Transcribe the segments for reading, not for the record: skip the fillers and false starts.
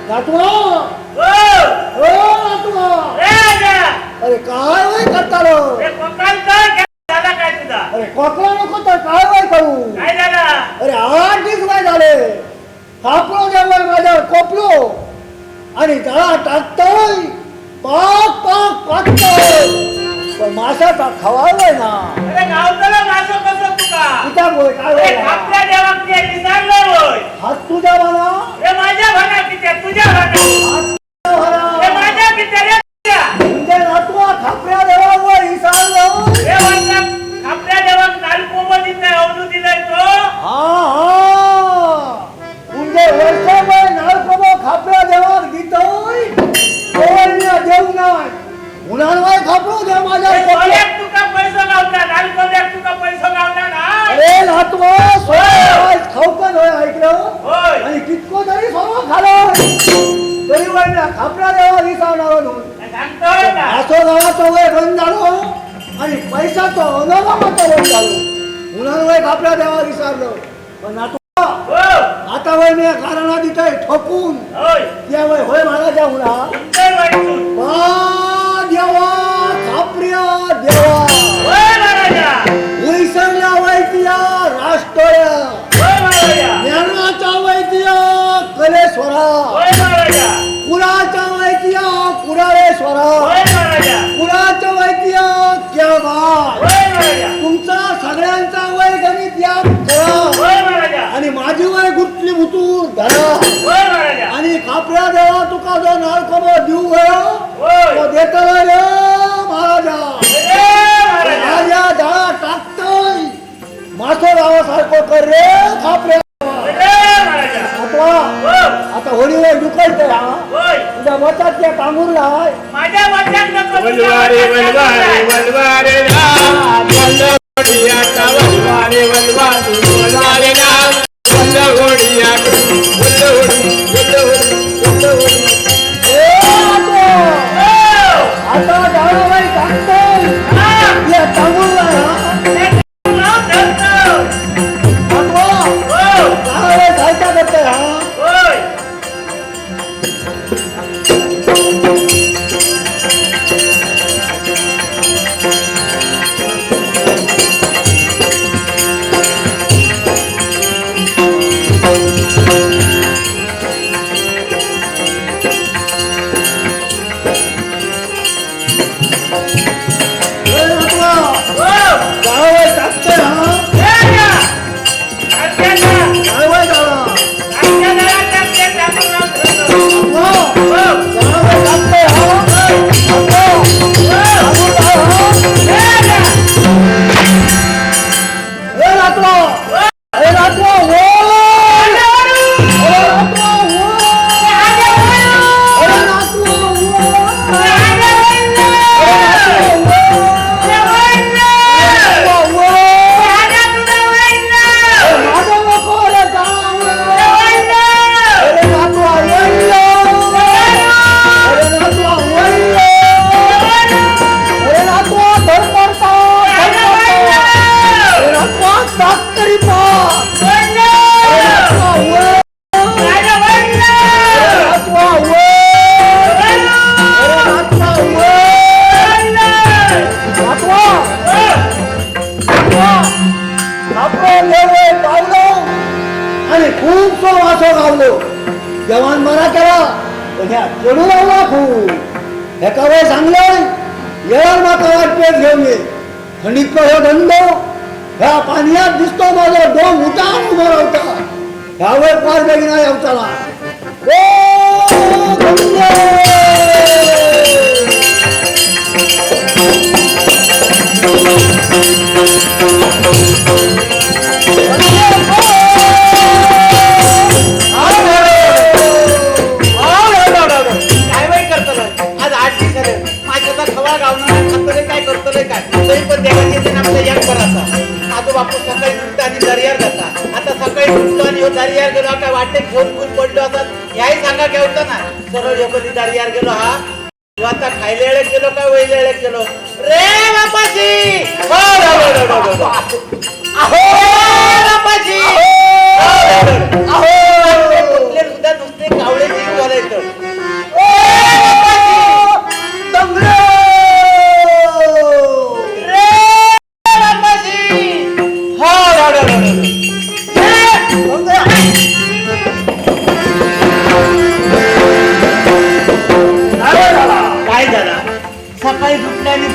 नातवा, ओ नातवा, अरे काय वय करता रो? अरे कोकणा नको तर काय वय करू? अरे 8 दिवस वय झाले, खापरो देवय माझ्यावर कोपलो आणि जाळा टाकतोय, पाक पाक पाकतोय, पण माशाचा खवाळलोय ना. तुझ्या बोल काय वय? हात तुझ्या म्हणा, म्हणजे नातवा खापऱ्या देवावर विसरलो. हा हा, म्हणजे वर्षभर नाळकोबो खापऱ्या देवाक दितोय, तोय देऊ नाही उन्हाळवाय खापरो देव माझ्या. अरे नातवा, खाऊकन होय ऐकलं, आणि कितको तरी सोनं खालो तरी वय खापऱ्या देवा विसरणार. असो गावाचो वय बंद झालो आणि पैसाचो अनुभवाचो बंद झालो, उन्हाळवाय खापऱ्या देवा विसरलो. पण नातवा आता वय मी कारणा दितय ठोकून, त्या वय होय महाराजा उन्हा देवा खापऱ्या देवा वैसरल्या वैद्या राष्ट्रया ज्ञानाच्या वैद्या कलेश्वरा कुराच्या वैद्या कुराळेश्वरा कुराच्या वैद्या क्या, तुमचा सगळ्यांचा वय गणित या करा आणि माझी वय गुटली भुतूर धरा आणि खापऱ्या देवा तुका जो नाळकोबो देऊ गयो तो देतलो रे महाराजा. राजा जाळा टाकतोय, मासो गावासारखं कर रे खापऱ्या. अथवा आता होळीवर डुकलतोय हा, तुझ्या मतात त्या कांगूरला माझ्या मतात नको. वलवारे वलवारे वलवारे राम वल्लवडिया वलवारे वलवारे वलवारे राम वल्लवडिया वल्लवडी वल्लवडी वल्लवडी. आता जाळाबाई टाकतोय या कांगूरला. अथवा जाळाबाई सारख्या करतोय हा. ए नातवा, जाळाबाई टाकतोय हा, जाळवाय जाळा. अथवा, जाळाबाई टाकतोय हा. अथवा, कांगूरला हा. ए नातवा, ए नातवा, ओय! अरे नातवा, ओय! अरे नातवा, ओय! अरे नातवा, ओय! अरे माझं नको रे जावं. अरे नातवा, वळलं. अरे नातवा, वळलं. अरे नातवा, धडपडता, धडपडता. अरे नातवा, ताक तरी पा. अरे नातवा, वळ. अरे नातवा, वळ. अरे नातवा, वळ. नातवा, नातवा, आपण लेवय पावलो आणि खूपसो वासो गावलो, जवान बरा केला, पण ह्या चढू लावला खूप. हेका वय सांगलंय येणार माका वाट पेट घेऊन ये, थंडीतलो ह्यो धंदो, ह्या पाणयात दिसतो माझो डोंग उठान उभो रावता, ह्या वय पार बेगिना येवचाला. ओ धंदो. काय बाई करतलो आज 8 दिवस झाले माझ्या आता खवा गावणार खातले काय करतले काय, तरी पण देवाचे दिन आपल्या याद करायचा. माझो बापू सकाळी उठतो आणि दर्यार जाता, आता सकाळी उठतो आणि ह्यो दर्यार गेलो, काय वाटेत घेऊन कोण पडलो आता ह्याही सांगा घेवता ना, सरळ ह्यो कधी दर्यार गेलो हा, ह्यो आता खायला गेलो काय वैल्याला गेलो रे बापाजी. हो हो हो हो अहो बापाजी, अहो सुद्धा नुसते कावळे जीव घालायचं.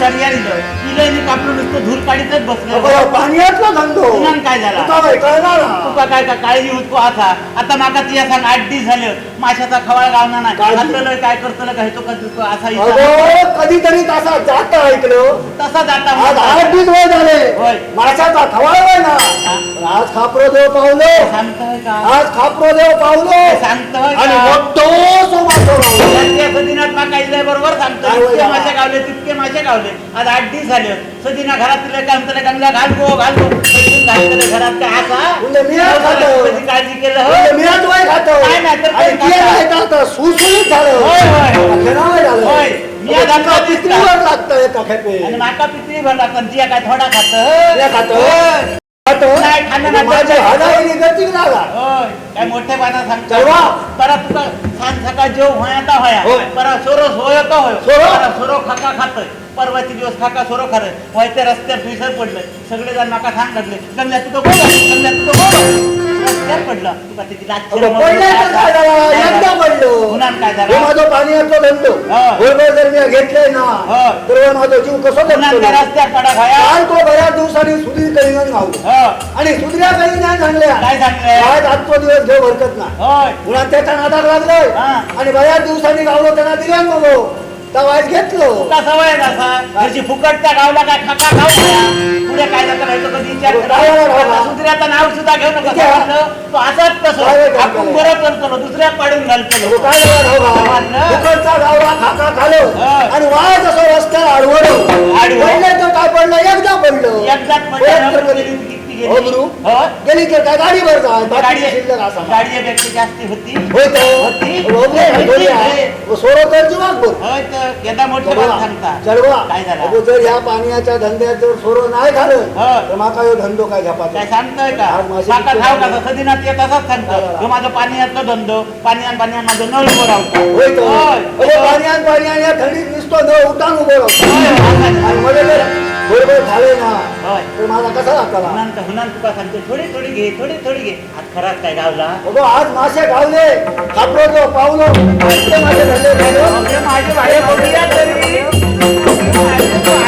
दर्यार इलो इलो आणि कापलो नुसतं धूर काढीतच बसलो. अगो, पाणयातलो धंदो. पुन्हा काय झाला? तुका बाई कळणार हा. तुका काय का काळजी उचको आता. आता माका तुझ्या सांग 8 दिवस झाले माशाचा खवाळ गावना नाही. काळजी. खातलं काय करतलं काय तो कधी असा विचार. अगो कधीतरी तसा जाता ऐकलं. तसा जाता आज 8 दिवस वय झाले होय. माशाचा खवाळ वय ना. हा. पण आज खापरो देव पावलो. सांगतोय का? आज खापरो देव पावलो सांगतोय आणि का? मोठो सो मासो गावलो. त्या सदिनात माका इलय बरोबर सांगतो. काय होय इतके बाबा? मासे गावले तितके मासे गावले. आज 8 दिवस झाले सदिना घरात काय म्हणतले गंगा घाल गो घाल गो पैसून घालतले घरात काय असा म्हणजे मी आज खातो. कधी काळजी केलं हो? म्हणजे मी आज वय खातो. काय नाही तर आणि कोण ते खातं? नाही तर आता सुळसुळीत झालं. होय, होय. खेळावं झालं. होय. मी आज अगं, आता तुका पित्रीवर लागतं एका खेपे. आणि माका पित्री भर लागतात जिया काय थोडा खात. जिया खातं? खातो? नाही, खाणं नाही. माझी हाडाई गतीक लागला. होय काय मोठे पाना सांगतो. चलवा. परत तुका सांग सकाळ जेव होया तर होया. होय. परत सोरो होय तर होय. सोरो? परत सोरो खाका खातोय. परवाचे दिवस खाका सोरो खातोय व्हायच्या रस्त्यावर फिसर पडलं. सगळे जण माका सांग लागले गंगल्या तुझं बोल गंगल्या तुझं बोल रस्त्यावर पडलं. तुका त्याची लाज अगं, शरम पडलं तर काय झालं? एकदा पडलो. पुन्हा काय झालं? हे माझं पाण्याचा धंदो. हा. बरोबर जर मी घेतलंय ना हा. तर हे माझा जीव कसो पुन्हा जगतो? त्या रस्त्यावर पडा खाया. काल तो बऱ्याच दिवसांनी सुधीर कलिंगण गावलो. हो. आणि सुधीरा कलिंगण सांगल्या काय सांगलंय? आज आजचा दिवस घेऊ हरकत नाही. होय. पुन्हा त्याच्या नादात लागलोय. हा. आणि बऱ्याच दिवसांनी गावलो त्यांना दिलं मग त्या वाईट घेतलो. तुका सवय असा घरची फुकटच्या गावला काय खाका खाऊ नया. पुढे काय जातं राहायचं कधी विचार काय झालं करा. बाबा? आता सुधऱ्याचं नाव सुद्धा घेऊ नका. किती आहे? समजलं? तो असाच तसं काय झालं? आपण बरं करतो दुसऱ्या पाडून घालतो. काय झालं बाबा? समजलं? फुकटचा गावला खाका खालो हा. आणि वाय जसं रस्त्याला आडवलो. आडवं. पडलं तर काय पडलं? एकदा पडलं. एकदाच परत तर पडलं कधी- गेली किती हो गेली? गुरु. हो? गेली तर काय गाडी भर जा बाकी गाडी शिल्लक असा गाडी जास्ती होती. होय तर. होती. हो, हो, होती. हो, सोडो तर जीवाक बोल. होय तर यंदा मोठे बात सांगता. चढवा. काय झालं? अगो, जर ह्या पाण्याच्या धंद्यात जर सोरो नाही झालं हा. तर माका ह्यो धंदो काय झपाचा. काय सांगतोय का? आज मासे माका किती ठाव झाले? कसा सदिनात येत असाच सांगतो. हा. ह्यो माझं पाण्यातला धंदो पाण्यान पाण्यान माझं नळ उभं राहतो. होय तर. होय. अगो, पाण्यान पाण्यान या थंडीत नुसतं नळ उठान उभं राहतो. होय, होय. आणि मध्ये जर बरोबर झाले ना होय. तर माझा कसा जाताला? हुनान हुनान तुका सांगतो थोडी थोडी घे थोडी थोडी घे. आज खराच काय गावला? अगो आज मासे गावले खापरो पावलो इतके मासे धरले गेले. अरे माझे भाई बघूया तरी. माझे भाई.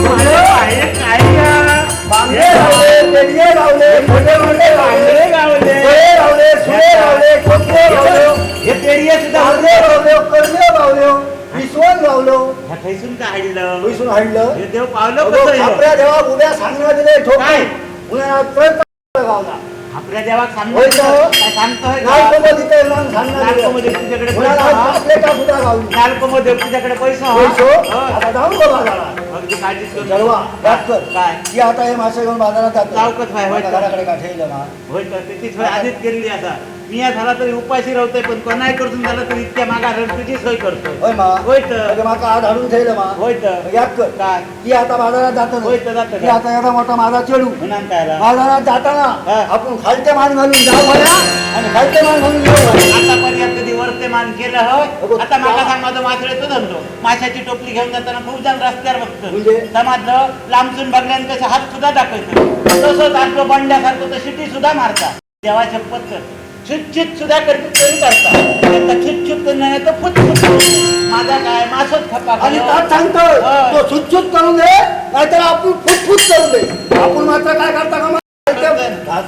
माझे भाई काय गं? बांगडे गावले, पेडगे गावले, मोठे मोठे गावले, बांगडे गावले. गोळे गावले, सुळे गावले, कोकणे गावले, हे पेढीये सुद्धा तांदळे गावले, करले गावले, विसवण गावलो. ह्या खैसून का हाडलं? विसून हाडलं. हे देव पावलं अगो, कसं हे? खापऱ्या देवा उभ्या सांगण्या दिले ठोके. काय? उन्हाळ्यात परत गावला. आपल्या देवाक सांगतो होय तर. काय सांगतोय का? नालकोमध्ये तिथे नाम सांगणार दिलं. नालकोमध्ये तुझ्याकडे पैसा उन्हाळ्यात हा? आपले का सुद्धा गावली. नालकोमध्ये तुझ्याकडे पैसा हा? पैसो? होय. आता जाऊ गो बाजारात. अगदी काळजीच करू नको. चढवा, याद कर. काय? की आता हे मासे घेऊन बाजारात जातो. जाऊकच बाय, होय आता तर. घराकडे का ठेवलं ना? होय तर, त्याची सोय आधीच केलेली असा. मी या झाला तरी उपाशी राहतोय पण कोणाही कडून झालं तरी इतक्या मागा तुझी सोय करतोय. होय मा. होय तर. म्हणजे माका आज हाडून ठेवलं मा. होय तर. मग याद कर. काय? की आता बाजारात जातो ना. होय तर जातो की का? आता एवढा मोठा माझा चेडू. म्हणून काय आला? बाजारात जाताना हा. आपण खालते मान घालून जाऊ म्हणा आणि खालते मान घालून येऊ म्हणा. आतापर्यंत कधी वरते मान केलं होय? अगो, आता माका त्या- सांग माझं मासळीचं धंदो. माशाची टोपली घेऊन जाताना खूप जण रस्त्यावर बघतो. म्हणजे? समजलं लांबचून बघल्यान कसं हात सुद्धा दाखवतो. तसंच आपलं बंड्यासारखं तर शिटी सुद्धा मारता. देवा शपथ कर छुटछुट सुद्धा करते तरी करता. आता छुटछुट करून नाही तर फुट फुट करून. माझा काय मासच खपा आणि खालो. त्यात सांगतोय होय. तो सुटसुट करून दे नाहीतर आपण फुटफुट करून दे. आपण मात्र काय करता का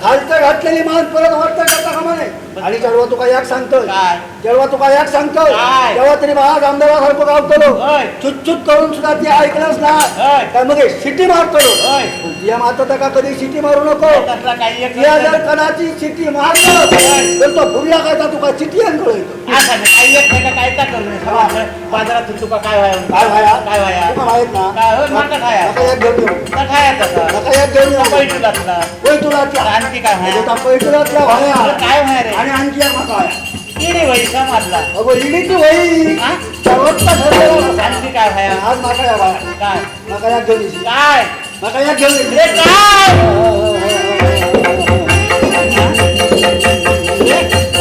खालचं घातलेली मान परत वरतं करता कामा नये. आणि जेव्हा तुका एक सांगतोय काय? जेव्हा तुका एक सांगतोय काय? तेव्हा तरी बाळा जामदेवासारखं गावतलो होय. छुटछुट करून सुद्धा ती ऐकलंच ना होय. काय मग हे शिटी मारतो. होय. पण तिया मात्र त्या कधी शिटी मारू नको. तसला काही एक तिया जर कदाचित शिटी मारलं होय. तर तो फुडला काय तुका शिटी कळतो. असं नाही, काही एक नाही का काय का करू नये. समजलं? बाजारातून तुका काय व्हाय? काय व्हाया? काय व्हाया? तुका माहित ना? काय होय? माका खाया. नका एक घेऊन येऊ. तर खाया तसा. नका एक घेऊन येऊ. पैठुलातला. पैठुलातला. आणखी काय व्हाया? म्हणजे त्या पैठुलातला व्हाया. अरे काय व्हाया रे? आणि आणखी एक माका व्हाया. इडी वही समजला. अगो इडीची वही. हा? सर्वत्र ठरलेला असा. आणखी काय व्हाया? आज माका या व्हाया. काय? माका एक घेऊन येशील. काय? माका एक घेऊन येशील. रे काय?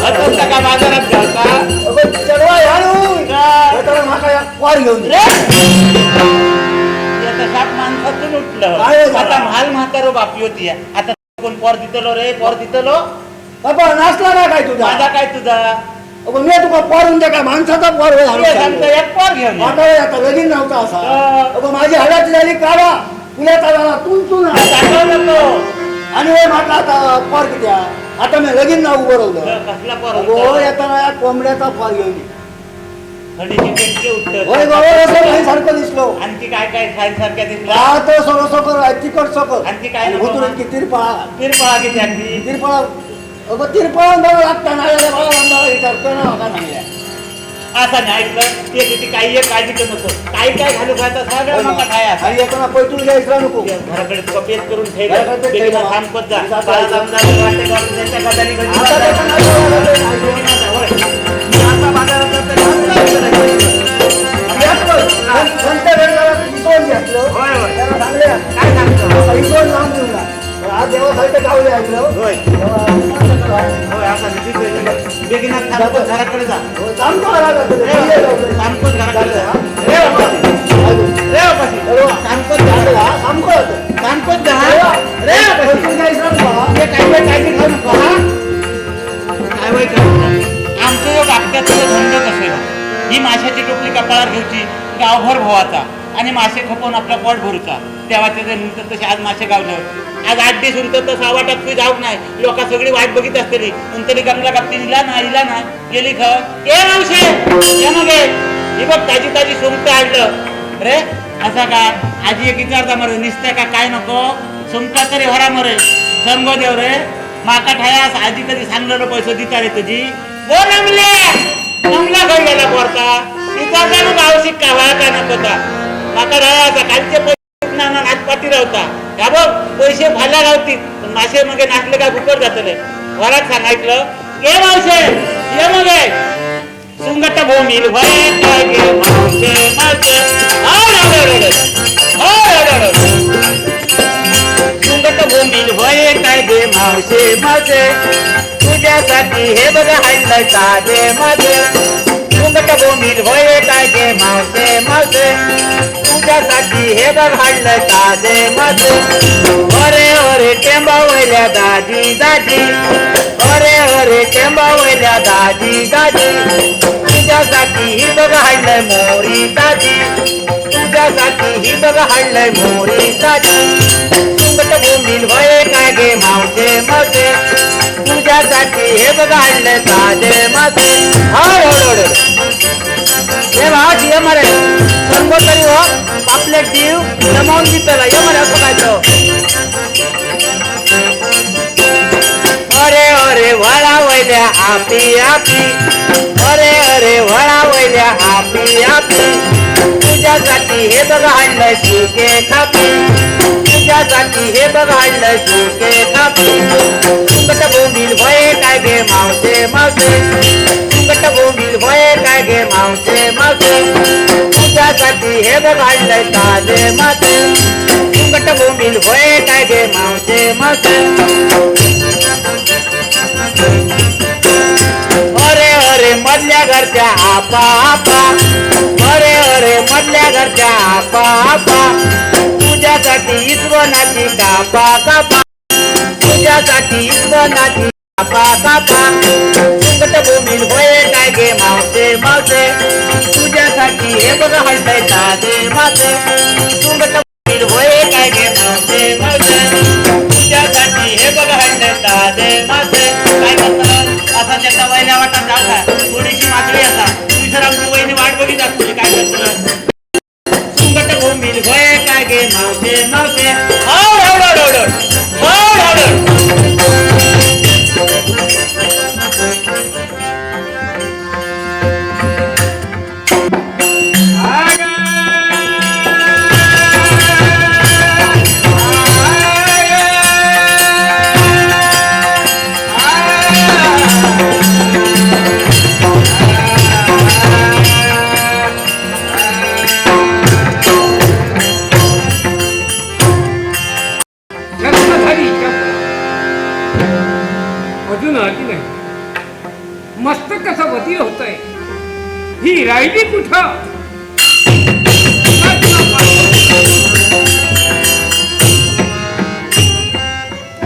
आता का बाजारात घालता? अगो चढवा ह्यानू. काय? येताना माका एक क्वार घेऊन ये. रे? आता साप माणसातून उठलं. काय झालं? आता म्हाल म्हातारो बापी होती. आता कोण पोर दितलो रे? पोर दितलो? बाबा नाचला ना काय तुझा? माझा काय तुझा? अगो मी तुका पोर म्हणजे काय माणसाचा पोर होय हाडून सांगतो एक पोर घेऊन ये. आता होय आता लगीन नव्हता असा. अगो माझी हाडाची झाली कावा पुण्याचा झाला तुमतून दाखव नको. आणि होय म्हटलं आता पोर किती आता मी लगीन नाव उभं कसला पोर अगो येताना या कोंबड्याचा पोर घेऊन ये. थंडीची पेटके उठत होय बाबा असं नाही सारखं दिसलो. आणखी काय काय सारख्या दिसला राहतो सरो कर तिकट सकर आणखी काय नको हुतून मग? की तिरपाळा तिरपळा किती आणखी तिरपाळा अगं तिरपाळा बरं लागता नाही बाळा बांधाला विचारतो ना का सांगल्या असं नाही ऐकलं ते किती काही एक काळजी करू नको काही काय घालू खायचं सगळं नका काय असं. आणि येताना पैतून घ्यायचा नको घराकडे तुका पेच करून ठेव घराकडे पेच बेगीन ठेवलं. थांबत जा जातो. बाळा जाऊन वाटे घालून त्यांच्या गदानी गंजी आता बाजार. त्याचं नाव होय. मी आता बाजारात जातो तरी संत वेळेला इसवण घेतलं. होय, होय. त्याला सांगल्या. काय सांगतो इसवण लावून देऊ ना आज देवासारखं गावले ऐकलं. होय. तेव्हा होय असं नाही. बेगीन थांबत घराकडे जा. हो, थांबतो घराकडे. थांबतोच घराकडे जा. रे बापाशी. रे बापाशी. थांबतोच घराकडे. थांबतो. थांबतोच जा. रे बापाशी. पैतून घ्यायचं नको. ते काय बाई काळजी घेऊ नको हा काय बाई करू नको. आमचं योग आपल्यातलं धंदो कसं आहे ही माशाची टोपली कपाळावर घ्यायची गावभर भोवाचा आणि मासे खपवून आपला पोट भरूचा तेव्हाचे जे नंतर तसे आज मासे गावलं आज 8 दिवस उंतर तर 6.25 तुझी जाऊक नाही लोक सगळी वाट बघित असतली उंतरी गमला कापती इला ना इला ना गेली ख ए मावशे ये मग हे बघ ताजी ताजी सुंगटं आणलं रे असा का आजी एक विचारता मरे निसतं का काय नको सुंगटा तरी होरा मरे संगो देव रे माका ठायास आजी कधी सांगलेलो पैसो दिता रे तुझी ओ नमले नमला घरी गेला पोरता विचारता नको आवश्यक का व्हा का नको ता माका ठायास कालचे पैसे ना ना आज पाठी रावता ह्या बघ पैसे फाल्या गावतीत पण मासे मगे नाचले काय फुकट जातले वरात सांगायतलं ये मावशे ये मगे सुंगट भूमी भय गे मावशे मावशे सुंगट भूमी भय काय गे मावशे मावशे तुझ्यासाठी हे बघ हाडलं ताजे माझे सुंगट भूमी भय काय गे मावशे मावशे तुझ्यासाठी हे बघ हाडलं ताजे माझे अरे अरे टेंबा वयल्या दाजी दाजी अरे अरे टेंबा वयल्या दाजी दाजी तुझ्यासाठी ही बघ हाडलंय मोरी ताजी तुझ्यासाठी ही बघ हाडलंय मोरी ताजी सुंगट बोंबील भय काय गे मावशे मावशे तुझ्यासाठी हे बघ हाडलंय ताजे मासे हळू हे भावाची ये मरे संगो तरी हो पापलेट दीव जमावून दितला ये मरे असं काय तो अरे अरे वळा वयल्या आपी आपी अरे अरे वळा वयल्या आपी आपी तुझ्यासाठी हे बघ हाडलंय सुके खापी तुझ्यासाठी हे बघ हाडलंय सुके खापी सुंगट बोंबील भय काय गे मावशे मावशे सुंगट बोंबील भय काय गे मावशे मावशे तुझ्यासाठी हे बघ हाडलंय ताजे मासे सुंगट बोंबील भय काय गे मावशे मावशे अरे अरे मधल्या घरच्या आपा आपा अरे अरे मधल्या घरच्या आपा आपा तुझ्यासाठी इसवणाची कापा कापा तुझ्यासाठी इसवणाची कापा कापा सुंगट बोंबील होय काय गे मावशे मावशे तुझ्यासाठी हे बघ हाडलंय ताजे मासे सुंगट बोंबील होय काय गे मावशे मावशे तुझ्यासाठी हे बघ हाडलंय ताजे मासे काय करतात असा त्याचा वहिल्या वाटा जाता थोडीशी माजळी असा तुझ्या आमची वहिनी वाट बघित असतो काय करतो सुंगट बोंबील होय काय गे मावशे मावशे हळू हळू हळू हळू हळू. चर्चा झाली का? अजून आली नाही. मस्त कसं बदल होत आहे. ही राहिली कुठं?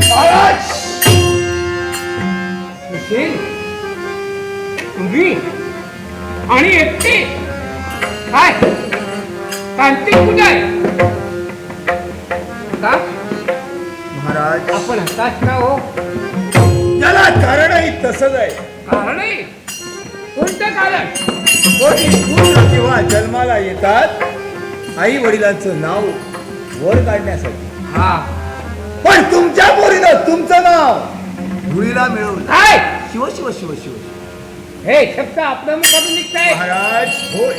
महाराज हुसेन, तुम्ही आणि एकटे काय कांती कुठे आहे का महाराज, आपण हताश का हो? याला कारणही तसंच आहे. कारण आहे? कोणतं कारण? कोणी पुत्र किंवा जन्माला येतात आई वडिलांचं नाव वर काढण्यासाठी, हा, पण तुमच्या पोरीनं तुमचं नाव धुळीला मिळवलं. काय शिव शिव शिव शिव. हे शब्द आपल्या मुखातून निघताय? महाराज, होय,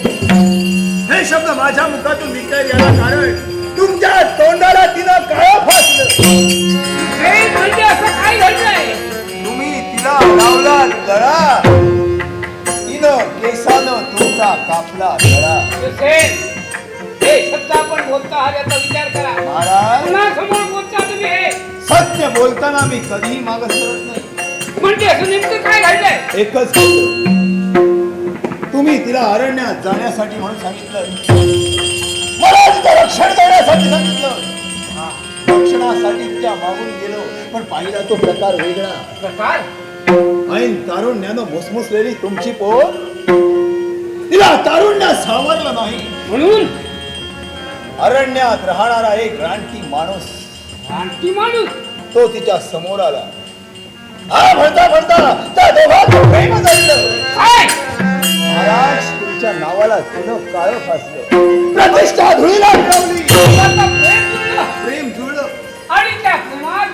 हे शब्द माझ्या मुखातून निघताय याला कारण तुमच्या तोंडाला तिनं काळं फासलं. हे म्हणजे असं काय घडलंय? तुम्ही तिला लावला गळा, तिनं केसानं तुमचा कापला गळा. हुसेन, हे शब्द आपण बोलता आहात याचा विचार करा. महाराज, कुणासमोर बोलता तुम्ही हे? सत्य बोलताना मी कधीही मागं सरत नाही. म्हणजे असं नेमकं काय घडलंय? एकच घडलं. तुम्ही तिला अरण्यात जाण्यासाठी म्हणून सांगितलं, मला तिचं रक्षण करण्यासाठी सांगितलं. रक्षणासाठी तिच्या मागून गेलो, पण पाहिला तो प्रकार वेगळा. प्रकार? ऐन तारुण्यानं भुसभुसलेली तुमची पोर, तिला तारुण्य सावरलं नाही. म्हणून अरण्यात राहणारा एक रानटी माणूस, रानटी माणूस, तो तिच्या समोर आला. हा म्हणता म्हणता त्या दोघांचं प्रेम झालं. काय? महाराज, तुमच्या नावाला तिनं काळं फासलं, प्रतिष्ठा धुळीला मिळवली. आता प्रेम जुळलं. प्रेम जुळलं आणि त्या प्रेमात,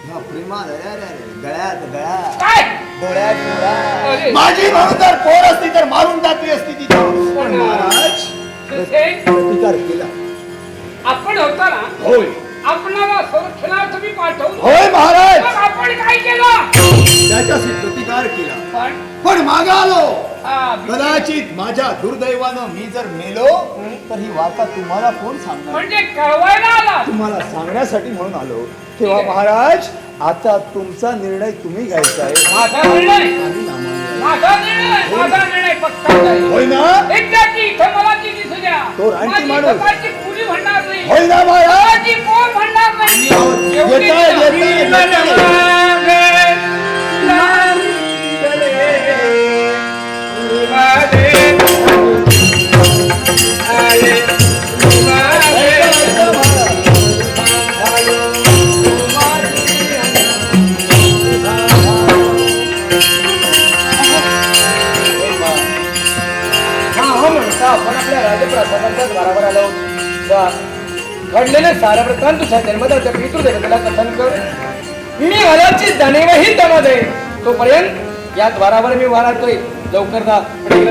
ह्या प्रेमात अरे अरे अरे, गळ्यात गळा, काय डोळ्यात डोळा. अरे. माझी म्हणून जर पोर असती तर मारून टाकली असती तिच्या. पण महाराज, हुसेन, प्रतिकार केला. आपण होता ना? होय. आपणाला संरक्षणार्थ मी पाठवलं. होय महाराज. मग आपण काय केलं? त्याच्याशी प्रतिकार केला, पण पण मागं आलो. हा, कदाचित माझ्या दुर्दैवानं मी जर मेलो तर ही वार्ता तुम्हाला कोण सांगणार? म्हणजे कळवायला आला. तुम्हाला सांगण्यासाठी म्हणून आलो. तेव्हा ठीक आहे. महाराज, आता तुमचा निर्णय तुम्ही घ्यायचा आहे. माझा निर्णय, आम्ही नामान्य आहे. माझा निर्णय, माझा निर्णय पक्का आहे. होय ना? एकदा ती इथं मला ती दिसू द्या. तो रानटी माझी माणूस. स्वतःची मुली म्हणणार नाही, होय ना महाराज? स्वतःची पोर म्हणणार नाही. एवढी येताय, दिला. येताय, ऐका, ऐका महाराज. हा हा म्हणता आपण आपल्या राजप्रासादाच्या द्वारावर आलो आहोत. जा, घडलेले सारा वृत्तांत तुझ्या जन्मदात्या पितृदेवतेला कथन कर. मी घराची जाणीवही त्यामध्ये तोपर्यंत या द्वारावर मी उभा राहतोय. लवकर जा.